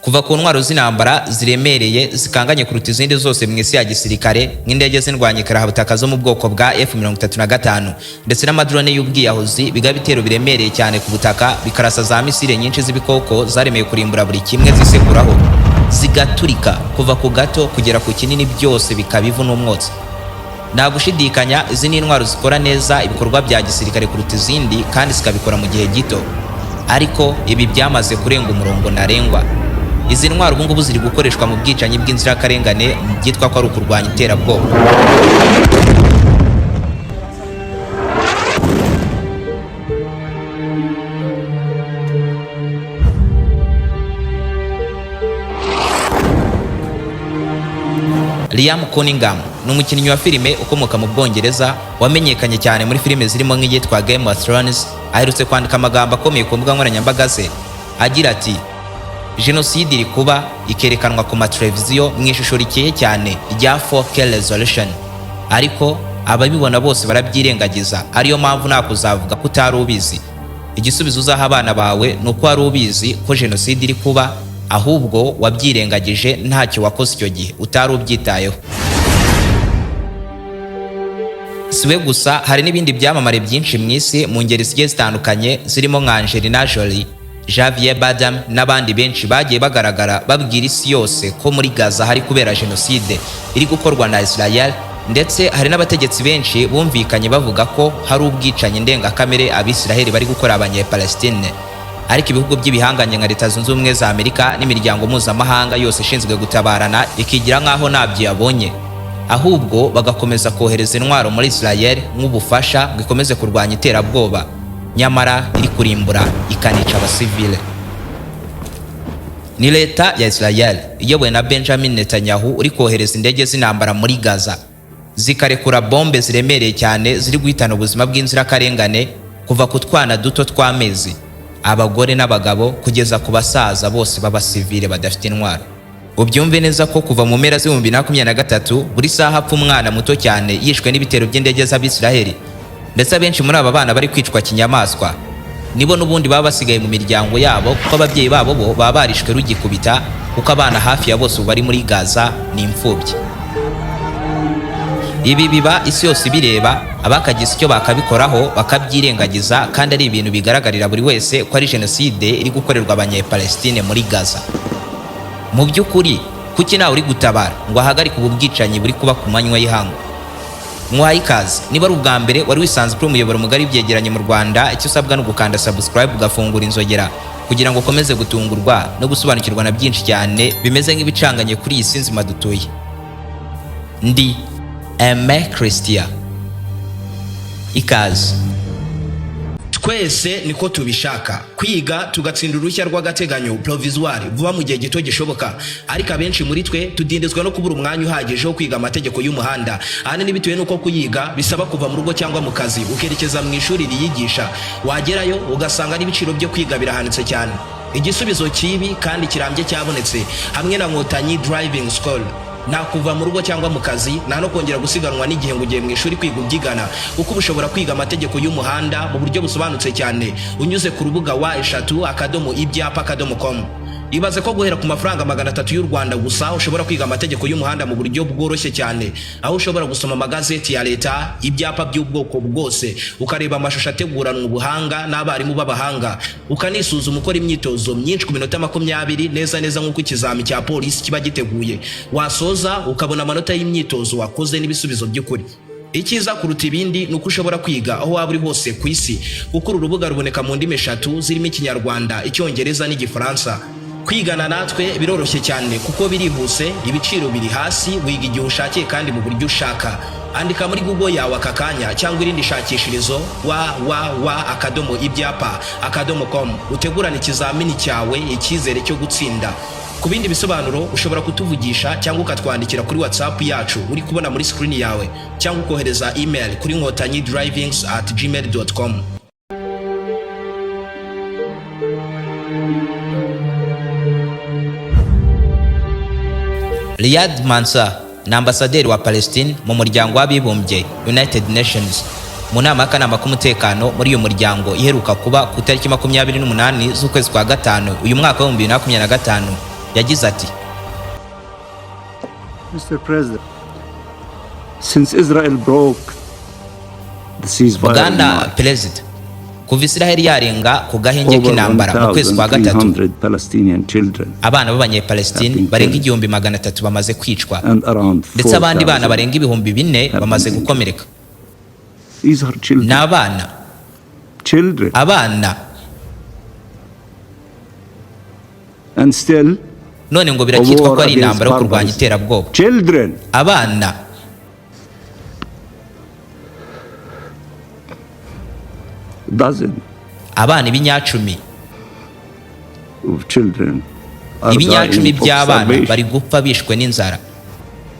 Kuva ku ntwaro z'intambara ziremereye zikanganye kuruta izindi zose mu isi ya gisirikare, nk'indege z'indwanyi zo mu bwoko bwa F-35 ndetse n'amadrone y'ubwiyahuzi bigaba ibitero biremereye cyane ku butaka, bikarasa za misile nyinshi z'ibikoko zaremeye kurimbura buri kimwe zisekuraho, zigaturika kuva ku gato kugera ku kinini, byose bikaba ivu n'umwotsi. Nta gushidikanya, izi ni intwaro zikora neza ibikorwa bya gisirikare kuruta izindi kandi zikabikora mu gihe gito. Ariko ibi byamaze kurenga umurongo ntarengwa. Izi ntwaro ubu ngubu ziri gukoreshwa mu bwicanyi bw'inzirakarengane byitwa ko ari ukurwanya iterabwoba. Liam Cunningham ni umukinnyi wa filime ukomoka mu Bwongereza wamenyekanye cyane muri filime zirimo nk'iyitwa Game of Thrones. Aherutse kwandika amagambo akomeye ku mbuga nkoranyambaga ze agira ati: "Jenoside iri kuba ikerekanwa ku mateleviziyo mu ishusho rikeye cyane rya 4K resolution, ariko ababibona bose barabyirengagiza, ariyo mpamvu nta kuzavuga ko utari ubizi. Igisubizo uzaha abana bawe ni uko wari ubizi ko jenoside iri kuba, ahubwo wabyirengagije, ntacyo wakoze icyo gihe, utari ubyitayeho." Si we gusa, hari n'ibindi byamamare byinshi mu isi mu ngeri zigiye zitandukanye zirimo nka Angelina Jolie, Javier Bardem n'abandi benshi bagiye bagaragara babwira isi yose ko muri Gaza hari kubera jenoside iri gukorwa na Israel. Ndetse hari n'abategetsi benshi bumvikanye bavuga ko hari ubwicanyi ndengakamere Abisiraheli bari gukora Abanyepalestine. Ariko ibihugu by'ibihanganye nka Leta Zunze Ubumwe za Amerika n'imiryango mpuzamahanga yose ishinzwe gutabarana ikigira nk'aho ntabyo yabonye, ahubwo bagakomeza kohereza intwaro muri Israel nk'ubufasha ngo ikomeze kurwanya iterabwoba, nyamara iri kurimbura ikanica abasivile. Ni leta ya Israel iyobowe na Benjamin Netanyahu uri kohereza indege z'intambara muri Gaza, zikarekura bombe ziremereye cyane ziri guhitana ubuzima bw'inzirakarengane, kuva ku twana duto tw'amezi, abagore n'abagabo, kugeza ku basaza bose b'abasivile badafite intwaro. Ubyumve neza ko kuva mu mpera z'ibihumbi 2023, buri saha hapfa umwana muto cyane yishwe n'ibitero by'indege z'Abisiraheli. Ndetse abenshi muri aba bana bari kwicwa kinyamaswa nibo n'ubundi baba basigaye mu miryango yabo, kuko ababyeyi babo bo baba barishwe rugikubita, kuko abana hafi ya bose ubu bari muri Gaza ni imfubyi. Ibi biba isi yose ibireba, abakagize icyo bakabikoraho bakabyirengagiza, kandi ari ibintu bigaragarira buri wese ko ari jenoside iri gukorerwa Abanyepalestine muri Gaza. Mu by'ukuri, kuki nawe uri gutabara ngo ahagarike ubu bwicanyi buri kuba ku manywa y'ihangu? Mwaye ikaze. Niba ari ubwa mbere wari wisanzwe kuri umuyoboro mugari byegeranye mu Rwanda, icyo usabwa ni ugukanda subscribe, ugafungura inzogera kugira ngo ukomeze gutungurwa no gusobanukirwa na byinshi cyane bimeze nk'ibicanganye kuri iyi si nzima dutuye. Ndi Aime Christian, ikaze. Twese niko tubishaka, kwiga tugatsinda uruhushya rw'agateganyo, provisoire, vuba mu gihe gito gishoboka. Ariko abenshi muri twe tudindizwa no kubura umwanya uhagije wo kwiga amategeko y'umuhanda, ahanini bitewe n'uko kuyiga bisaba kuva mu rugo cyangwa mu kazi ukerekeza mu ishuri riyigisha, wagerayo ugasanga n'ibiciro byo kwiga birahanitse cyane. Igisubizo kibi kandi kirambye cyabonetse hamwe na Nkotanyi Driving School. Nta kuva mu rugo cyangwa mu kazi, nta no kongera gusiganwa n'igihe ngo ugiye mu ishuri kwiga ubyigana, kuko uba ushobora kwiga amategeko y'umuhanda mu buryo busobanutse cyane unyuze ku rubuga www.ibyapa.com. Ibaze ko guhera ku mafaranga 300 y'u Rwanda gusa ushobora kwiga amategeko y'umuhanda mu buryo bworoshye cyane, aho ushobora gusoma amagazeti ya leta, ibyapa by'ubwoko bwose, ukareba amashusho ateguranwa ubuhanga n'abarimu b'abahanga, ukanisuzuma ukora imyitozo myinshi ku minota 20, neza neza nk'uko ikizami cya polisi kiba giteguye. Wasoza ukabona amanota y'imyitozo wakoze n'ibisubizo by'ukuri. Icyiza kuruta ibindi ni uko ushobora kwiga aho waba uri hose ku isi, kuko uru rubuga ruboneka mu ndimi eshatu zirimo Ikinyarwanda, Icyongereza n'Igifaransa. Kwigana natwe biroroshye cyane kuko birihuse, ibiciro biri hasi, wiga igihe ushakiye kandi mu buryo ushaka. Andika muri Google yawe aka kanya cyangwa irindi shakishirizo www.ibyapa.com, utegurane ikizamini cyawe icyizere cyo gutsinda. Ku bindi bisobanuro ushobora kutuvugisha cyangwa ukatwandikira kuri WhatsApp yacu uri kubona muri screen yawe, cyangwa ukohereza email kuri nkotanyidrivings@gmail.com. Riyad Mansour ni ambasaderi wa Palestine mu Muryango w'Abibumbye, United Nations. Mu nama y'akanama k'umutekano muri uyu muryango iheruka kuba ku itariki 28 z'ukwezi kwa gatanu uyu mwaka w'ibihumbi 2025. Yagize ati: Mr. President, since Israel broke the ceasefire in "Bwana March, Perezida, kuva Israheli yarenga ku gahenge over k'intambara mu kwezi kwa gatatu, 1,300 Palestinian children abana b'Abanyepalestine have been barenga killed. 1300 bamaze kwicwa, and around ndetse abandi bana 4,000 barenga 4000 have bamaze been injured. gukomereka. These are children. Ni abana. Children. Abana. And still, None ngo a biracyitwa war ko ari against intambara yo kurwanya barbarism. iterabwoba. Children. Abana. Dozen Abana ibinyacumi, of children are ibinyacumi dying of by'abana starvation. bari gupfa bishwe n'inzara.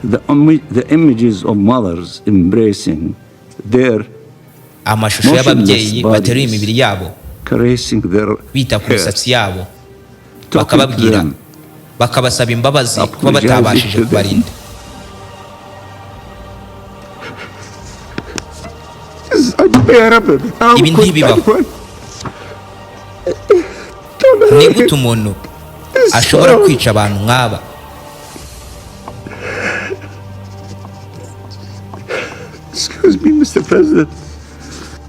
The images of mothers embracing their Amashusho motionless y'ababyeyi bateruye bodies, imibiri yabo, caressing their bita ku hair, misatsi yabo, talking to bakababwira, them, bakabasaba imbabazi kuba apologizing batabashije to them. kubarinda. This is unbearable. How Ibi could ntibibaho. anyone Ni gute umuntu this ashobora world? kwica abantu nk'aba? Excuse me, Mr. President.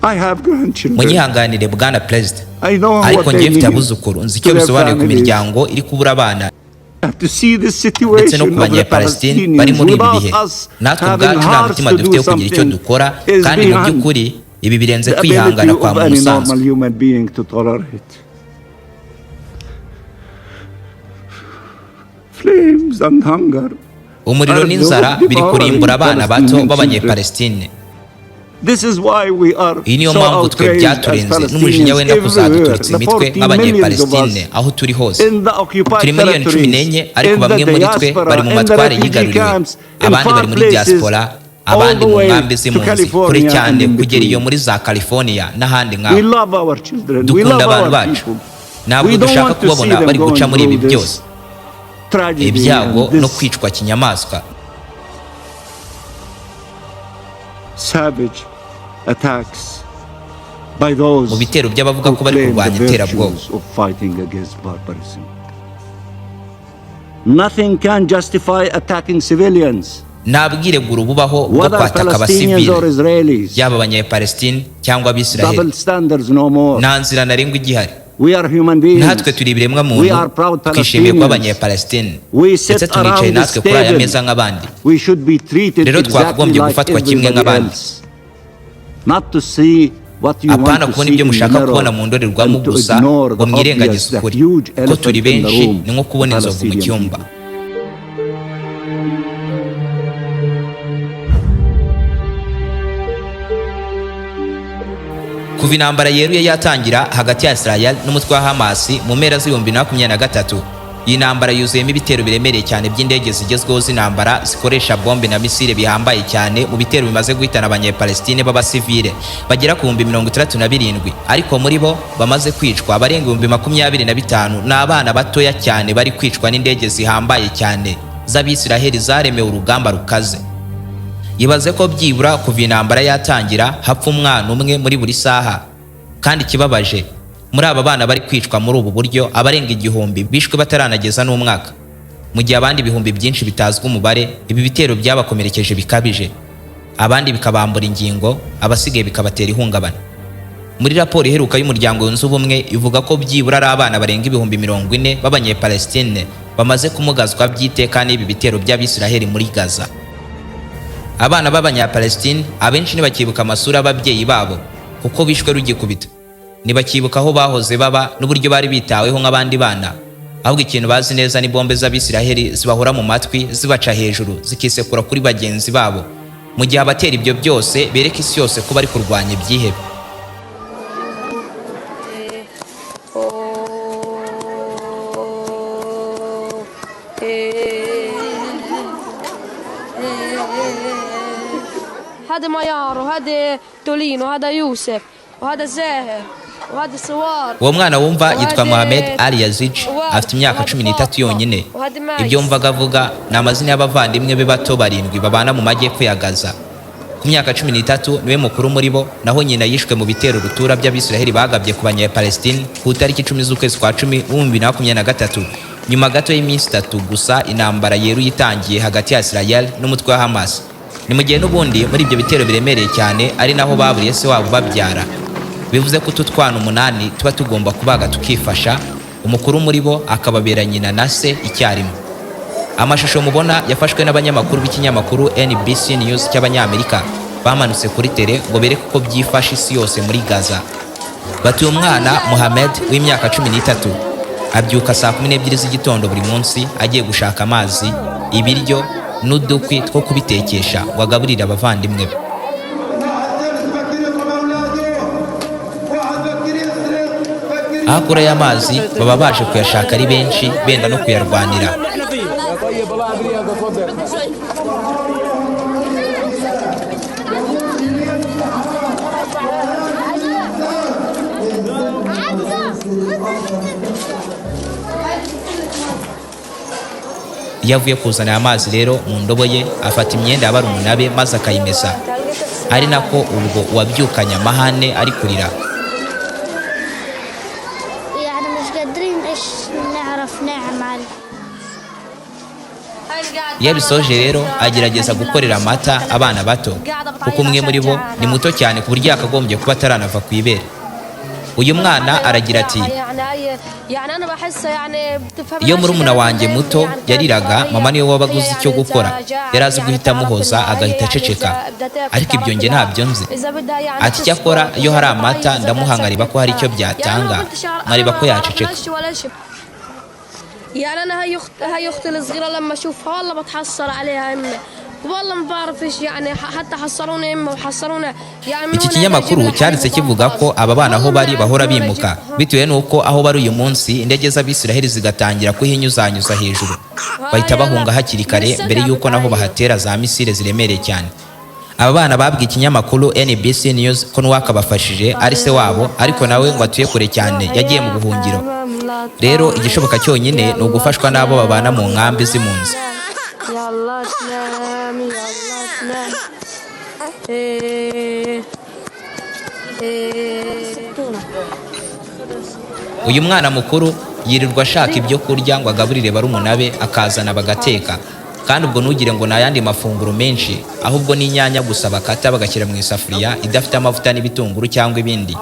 I have grandchildren. Munyihanganire, bwana Perezida, I know ariko what njye they mfite mean abuzukuru, nzi icyo to their bisobanuye ku families. miryango iri kubura abana, To see the ndetse no situation ku of the Banyapalestine bari Palestinians muri ibi without bihe. us Natwe having ubwacu nta hearts mutima to dufite do wo kugira icyo something dukora, is kandi mu beyond by'ukuri ibi birenze the kwihangana ability kwa of muntu any usanzwe. normal human being to tolerate. Flames and hunger Umuriro are n'inzara biri devouring kurimbura abana bato Palestinian children. b'Abanyepalestine. This is why we are Iyi niyo so mpamvu twe outraged as byaturenze n'umujinya Palestinians wenda everywhere. kuzadututsa The imitwe 14 millions of nk'Abanyepalestine us aho turi hose. in the occupied Turi miliyoni cumi territories, n'enye, ariko in the bamwe muri twe diaspora, bari mu in the matware refugee yigaruriwe, camps, in abandi far bari muri places, diaspora, all abandi the mu way nkambi to z'impunzi, kure California and cyane in kugera iyo between. muri za California n'ahandi We nk'aho. love our children. We Dukunda love abantu our bacu, people. ntabwo We don't dushaka want to see kubabona them bari guca going muri ibi through byose, this tragedy ibyago and no this kwicwa kinyamaswa, savage attacks by those mu bitero by'abavuga who ko bari claim the kurwanya iterabwoba. virtues of fighting against barbarism. Nothing can justify attacking civilians, Nta bwireguro bubaho bwo whether kwataka Palestinians or abasivili, Israelis. yaba Abanyapalestine cyangwa Abisiraheli. Double standards no more. Nta nzira ntarengwa igihari. We are human beings. Natwe turi ibiremwa We muntu, are proud twishimiye kuba Palestinians. Abanyapalestine, We sit ndetse tunicaye around natwe this kuri aya table. meza nk'abandi. We should be treated Rero exactly twakagombye like gufatwa kimwe everybody nk'abandi. else. Not to see what you want Apana to kubona see ibyo in the mushaka mirror kubona mu ndorerwamo and to gusa ignore ngo the mwirengagize obvious, the ukuri huge ko turi elephant in the benshi, room, ni nko kubona the inzovu mu Palestinian cyumba. people. Kuva intambara yeruye yatangira hagati ya Israel n'umutwe wa Hamas mu mpera z'ibihumbi 2023, iyi ntambara yuzuyemo ibitero biremereye cyane by'indege zigezweho z'intambara zikoresha bombe na misile bihambaye cyane, mu bitero bimaze guhitana Abanyepalestine b'abasivile bagera ku 67,000, ariko muri bo bamaze kwicwa abarenga 25,000 ni abana batoya cyane bari kwicwa n'indege zihambaye cyane z'Abisiraheli zaremewe urugamba rukaze. Ibaze ko byibura kuva intambara yatangira hapfa umwana umwe muri buri saha, kandi ikibabaje, muri aba bana bari kwicwa muri ubu buryo, abarenga 1000 bishwe bataranageza n'umwaka, mu gihe abandi ibihumbi byinshi bitazwi umubare ibi bitero byabakomerekeje bikabije, abandi bikabambura ingingo, abasigaye bikabatera ihungabana. Muri raporo iheruka y'Umuryango Wunze Ubumwe ivuga ko byibura ari abana barenga 40,000 b'Abanyepalestine bamaze kumugazwa by'iteka n'ibi bitero by'Abisiraheli muri Gaza. Abana b'Abanyapalestine abenshi ntibakibuka amasura y'ababyeyi babo kuko bishwe rugikubita, ntibakibuka aho bahoze baba n'uburyo bari bitaweho nk'abandi bana, ahubwo ikintu bazi neza ni bombe z'Abisiraheli zibahora mu matwi, zibaca hejuru, zikisekura kuri bagenzi babo, mu gihe abatera ibyo byose bereka isi yose ko bari kurwanya ibyihebe. هذا ميار وهذا تولين وهذا يوسف وهذا زاهر وهذا سوار. Uwo mwana wumva yitwa Mohamed Ali Yazij, afite imyaka 13 yonyine. Ibyo wumvaga avuga ni amazina y'abavandimwe be bato barindwi babana mu majyepfo ya Gaza. Ku myaka 13 niwe mukuru muri bo, naho nyina yishwe mu bitero rutura by'Abisiraheli bagabye ku Banyapalestine ku itariki 10 z'ukwezi kwa 10 w'ibihumbi 2023. Nyuma gato y'iminsi 3 gusa intambara yeruye itangiye hagati ya Israel n'umutwe wa Hamas. Ni mu gihe n'ubundi muri ibyo bitero biremereye cyane ari naho baburiye se wabo babyara. Bivuze ko utu twana 8 tuba tugomba kubaga tukifasha, umukuru muri bo akababera nyina na se icyarimwe. Amashusho mubona yafashwe n'abanyamakuru b'ikinyamakuru NBC News cy'Abanyamerika bamanutse kuri tele ngo bereke uko byifashe isi yose muri Gaza. Batuye umwana Mohamed w'imyaka 13 abyuka saa 12 z'igitondo buri munsi agiye gushaka amazi, ibiryo n'udukwi two kubitekesha ngo agaburire abavandimwe be. Aho akura y'amazi baba baje kuyashaka ari benshi, benda no kuyarwanira. Iyo avuye kuzana aya mazi rero mu ndobo ye afata imyenda ya barumuna be maze akayimesa, ari nako ubwo uwabyukanye amahane ari kurira. يعني مش قادرين ايش نعرف نعمل. Iyo abisoje rero agerageza gukorera amata abana bato, kuko umwe muri bo ni muto cyane ku buryo yakagombye kuba ataranava ku ibere. Uyu mwana aragira ati: iyo murumuna wanjye muto yariraga, mama niwe wabaga uzi icyo gukora, yari azi guhita amuhoza agahita aceceka, ariko ibyo njye ntabyo nzi. Ati icyakora iyo hari amata ndamuha nkareba ko hari icyo byatanga, nkareba ko yaceceka. يعني انا هي اختي الصغيره لما اشوفها والله بتحسر عليها امي، والله ما بعرف ايش يعني، حتى حصروني امي وحصرونا يعني. Iki kinyamakuru cyanditse kivuga ko aba bana aho bari bahora bimuka bitewe n'uko aho bari uyu munsi indege z'Abisiraheli zigatangira kuhinyuzanyuza hejuru, bahita bahunga hakiri kare mbere y'uko naho bahatera za misile ziremereye cyane. Aba bana babwiye ikinyamakuru NBC News ko n'uwakabafashije ari se wabo, ariko nawe ngo atuye kure cyane yagiye mu buhungiro. Rero igishoboka cyonyine ni ugufashwa n'abo babana mu nkambi z'impunzi. يلا تنام يلا تنام إيه إيه. Uyu mwana mukuru yirirwa ashaka ibyo kurya ngo agaburire barumuna be, akazana bagateka. Kandi ubwo ntugire ngo ni ayandi mafunguro menshi, ahubwo ni inyanya gusa bakata bagashyira mu isafuriya idafite amavuta n'ibitunguru cyangwa ibindi.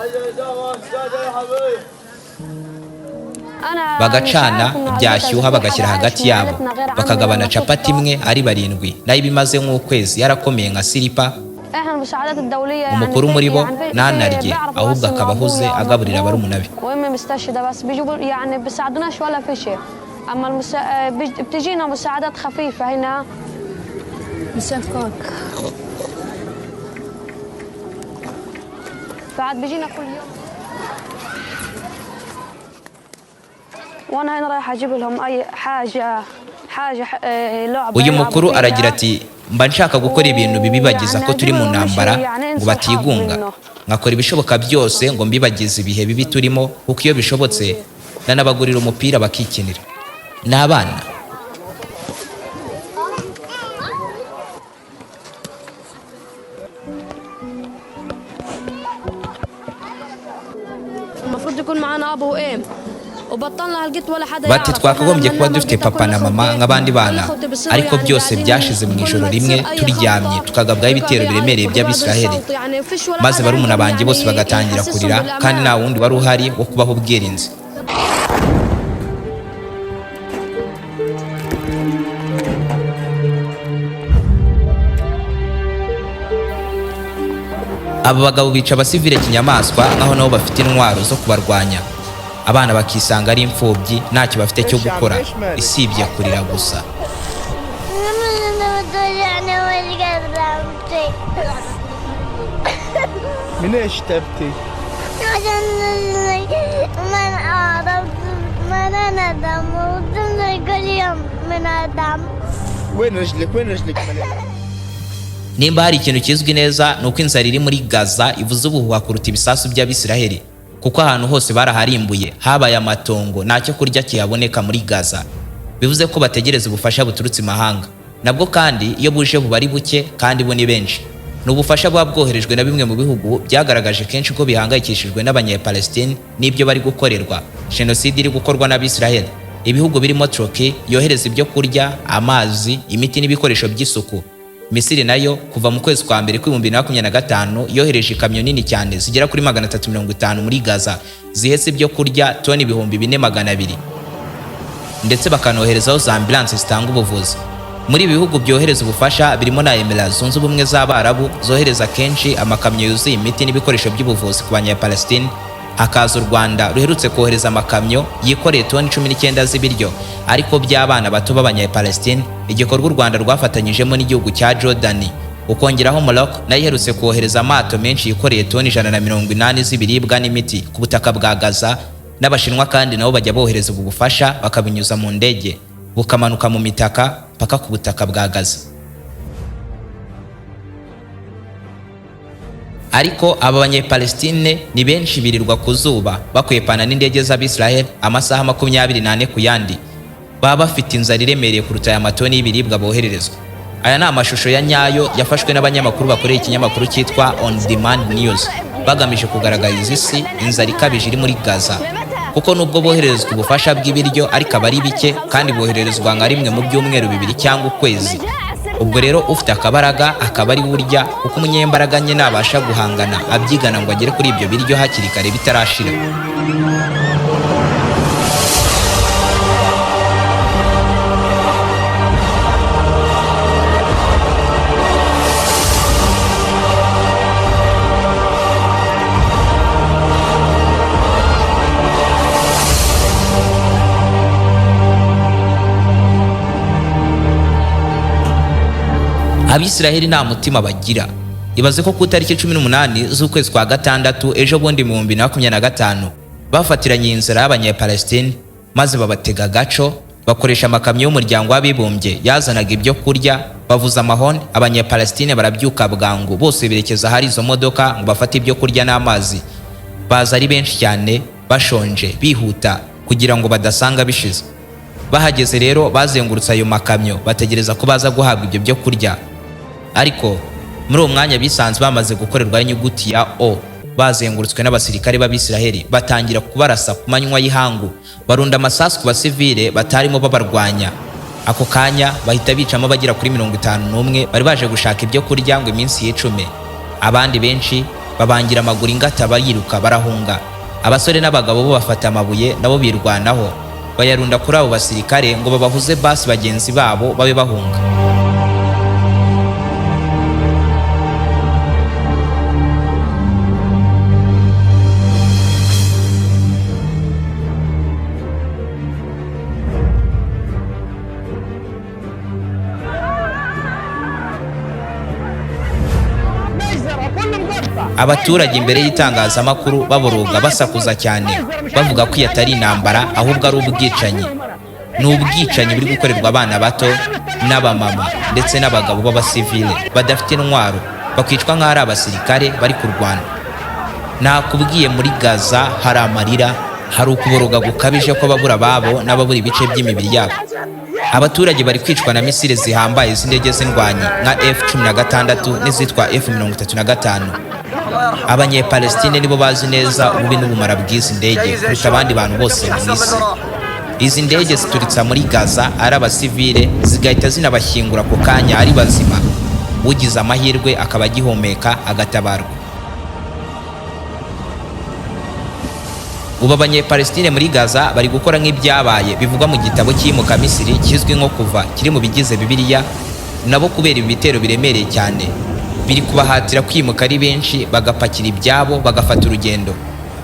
Bagacana byashyuha bagashyira hagati yabo, bakagabana capati imwe ari 7, nayo ibimaze nk'ukwezi yarakomeye nka siripa. Umukuru muri bo ntanarye, ahubwo akaba ahuze agaburira barumuna be. وامي مستشهدة بس بيجيبوا يعني بيساعدوناش ولا في شيء، اما بتجينا مساعدات خفيفة هنا. بعد بيجينا كل يوم، وانا هنا رايحة اجيب لهم اي حاجة حاجة لعبة. Uyu mukuru aragira ati: mba nshaka gukora ibintu bibibagiza ko turi mu ntambara ngo batigunga, nkakora ibishoboka byose ngo mbibagize ibihe bibi turimo, kuko iyo bishobotse nanabagurira umupira bakikinira. Ni abana. المفروض يكون معانا اب وام وبطلنا هلقيت ولا حدا Bati يعرف. twakagombye kuba dufite papa na mama nk'abandi bana, ariko byose byashize mu ijoro rimwe turyamye, tukagabwaho ibitero biremereye by'Abisiraheli, maze barumuna banjye bose bagatangira kurira, kandi nta wundi wari uhari wo kubaho ubwirinzi. Aba bagabo bica abasivile kinyamaswa nkaho nabo bafite intwaro zo kubarwanya, abana bakisanga ari imfubyi ntacyo bafite cyo gukora isibye kurira gusa. من ايش تبكي؟ عشان ما أعرف ما أنا دم كل يوم من الدم. وين رجلك؟ وين رجلك؟ Nimba hari ikintu kizwi neza ni uko inzara iri muri Gaza ivuze ubuhuha kuruta ibisasu by'Abisiraheli, kuko ahantu hose baraharimbuye, habaye amatongo, ntacyo kurya kihaboneka muri Gaza. Bivuze ko bategereza ubufasha buturutse imahanga, nabwo kandi iyo buje buba ari buke kandi bo ni benshi. Ni ubufasha buba bwoherejwe na bimwe mu bihugu byagaragaje kenshi ko bihangayikishijwe n'Abanyapalestine n'ibyo bari gukorerwa, jenoside iri gukorwa n'Abisiraheli. Ibihugu birimo Turkey yohereza ibyo kurya, amazi, imiti n'ibikoresho by'isuku. Misiri nayo kuva mu kwezi kwa mbere kw'2025 yohereje ikamyo nini cyane zigera kuri 350 muri Gaza zihetse ibyo kurya toni 4200, ndetse bakanoherezaho za ambulance zitanga ubuvuzi. Muri ibi bihugu byohereza ubufasha birimo na Emirates Zunze Ubumwe z'Abarabu zohereza kenshi amakamyo yuzuye imiti n'ibikoresho by'ubuvuzi ku Banyapalestine. Hakaza u Rwanda ruherutse kohereza amakamyo yikoreye toni 19 z'ibiryo ariko by'abana bato b'Abanyapalestine, igikorwa u Rwanda rwafatanyijemo n'igihugu cya Jordan. Ukongeraho Morocco nayo iherutse kohereza amato menshi yikoreye toni 180 z'ibiribwa n'imiti ku butaka bwa Gaza. N'Abashinwa kandi nabo bajya bohereza ubu bufasha bakabinyuza mu ndege bukamanuka mu mitaka paka ku butaka bwa Gaza. Ariko aba Banyepalestine ni benshi birirwa ku zuba bakwepana n'indege z'Abisiraheli amasaha 24 ku yandi, baba bafite inzara iremereye kuruta aya matoni y'ibiribwa bohererezwa. Aya ni amashusho ya nyayo yafashwe n'abanyamakuru bakoreye ikinyamakuru cyitwa On Demand News, bagamije kugaragariza isi inzara ikabije iri muri Gaza, kuko nubwo bohererezwa ubufasha bw'ibiryo ariko aba ari bike, kandi bohererezwa nka rimwe mu byumweru 2 cyangwa ukwezi. Ubwo rero ufite akabaraga akaba ari burya, kuko umunyembaraga nye nabasha guhangana abyigana ngo agere kuri ibyo biryo hakiri kare bitarashira. Abisiraheli nta mutima bagira. Ibaze ko ku itariki 18 z'ukwezi kwa gatandatu ejo bundi mu 2025 bafatiranye inzira y'Abanyapalestine maze babatega agaco, bakoresha amakamyo y'umuryango w'abibumbye yazanaga ibyo kurya, bavuza amahoni, Abanyapalestine barabyuka bwangu bose berekeza ahari izo modoka ngo bafate ibyo kurya n'amazi. Baza ari benshi cyane bashonje bihuta kugira ngo badasanga bishize. Bahageze rero bazengurutse ayo makamyo bategereza ko baza guhabwa ibyo byo kurya, ariko muri uwo mwanya bisanze bamaze gukorerwaho inyuguti ya O, bazengurutswe n'abasirikare b'Abisiraheli batangira kubarasa ku manywa y'ihangu, barunda amasasu ku basivile batarimo babarwanya. Ako kanya bahita bicamo abagera kuri 51 bari baje gushaka ibyo kurya ngo iminsi yicume. Abandi benshi babangira amaguru ingata bariruka barahunga. Abasore n'abagabo bo bafata amabuye nabo birwanaho, bayarunda kuri abo basirikare ngo babahuze basi bagenzi babo babe bahunga. Abaturage imbere y'itangazamakuru baboroga basakuza cyane bavuga ko iyi atari intambara ahubwo ari ubwicanyi. Ni ubwicanyi buri gukorerwa abana bato n'abamama ndetse n'abagabo b'abasivile badafite intwaro, bakicwa nk'aho ari abasirikare bari kurwana. Nakubwiye muri Gaza hari amarira, hari ukuboroga gukabije kw'ababura ababo n'ababura ibice by'imibiri yabo. Abaturage bari kwicwa na misile zihambaye z'indege z'indwanyi nka F-16 n'izitwa F-35. Abanyepalestine nibo bazi neza ububi n'ubumara bw'izi ndege kuruta abandi bantu bose mu isi. Izi ndege zituritsa muri Gaza ari abasivile zigahita zinabashyingura ako kanya ari bazima, ugize amahirwe akaba agihumeka agatabarwa. Ubu Abanyepalestine muri Gaza bari gukora nk'ibyabaye bivugwa mu gitabo cy'iyimuka Misiri kizwi nko Kuva kiri mu bigize Bibiliya, nabo kubera ibi bitero biremereye cyane biri kubahatira kwimuka ari benshi, bagapakira ibyabo bagafata urugendo.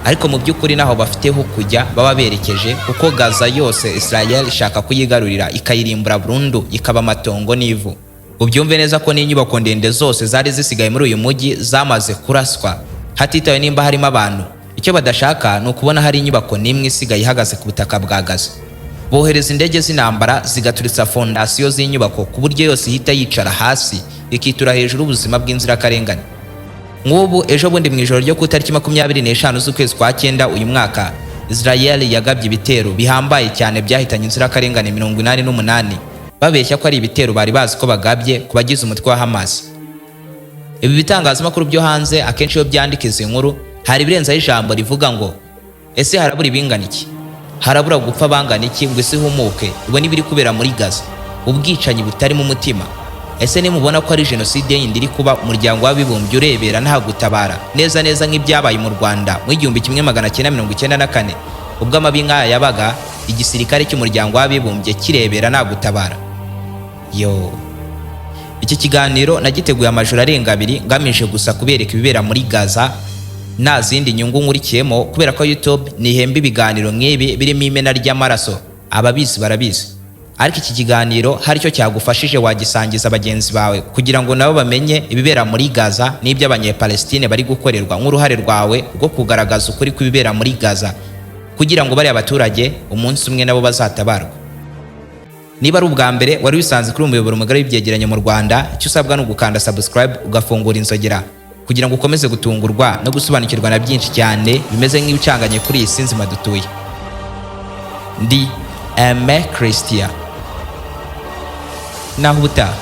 Ariko mu by'ukuri naho bafite ho kujya baba berekeje, kuko Gaza yose Israel ishaka kuyigarurira ikayirimbura burundu ikaba amatongo n'ivu. Ubyumve neza ko n'inyubako ndende zose zari zisigaye muri uyu mujyi zamaze kuraswa, hatitawe nimba harimo abantu. Icyo badashaka ni ukubona hari inyubako n'imwe isigaye ihagaze ku butaka bwa Gaza. Bohereza indege z'intambara zigaturitsa fondasiyo z'inyubako ku buryo yose ihita yicara hasi ikitura hejuru ubuzima bw'inzirakarengane. Nk'ubu ejo bundi mu ijoro ryo ku itariki 25 z'ukwezi kwa 9 uyu mwaka, Israel yagabye ibitero bihambaye cyane byahitanye inzirakarengane 88, babeshya ko ari ibitero bari bazi ko bagabye ku bagize umutwe wa Hamas. Ibi bitangazamakuru byo hanze akenshi iyo byandika izi nkuru hari ibirenzaho ijambo rivuga ngo ese harabura ibingana iki? Harabura gupfa bangana iki ngo isi ihumuke ibone ibiri kubera muri Gaza, ubwicanyi butarimo umutima? Ese nimubona ko ari jenoside yindi iri kuba, Umuryango w'Abibumbye urebera nta gutabara, neza neza nk'ibyabaye mu Rwanda mu 1994, ubwo amabi nk'aya yabaga, igisirikare cy'Umuryango w'Abibumbye kirebera nta gutabara? Yo, iki kiganiro nagiteguye amajoro arenga 2 ngamije gusa kubereka ibibera muri Gaza, nta zindi nyungu nkurikiyemo, kubera ko YouTube ntihemba ibiganiro nk'ibi birimo imena ry'amaraso. Ababizi barabizi. Ariko iki kiganiro hari icyo cyagufashije, wagisangiza bagenzi bawe kugira ngo nabo bamenye ibibera muri Gaza n'ibyo Abanyepalestine bari gukorerwa, nk'uruhare rwawe rwo kugaragaza ukuri kw'ibibera muri Gaza, kugira ngo bariya baturage umunsi umwe nabo bazatabarwe. Niba ari ubwa mbere wari wisanze kuri umuyoboro mugari w'ibyegeranyo mu Rwanda, icyo usabwa ni ugukanda subscribe, ugafungura inzogera, kugira ngo ukomeze gutungurwa no gusobanukirwa na byinshi cyane bimeze nk'ibicanganye kuri iyi si nzima dutuye. Ndi Aime Christian, naho ubutaha.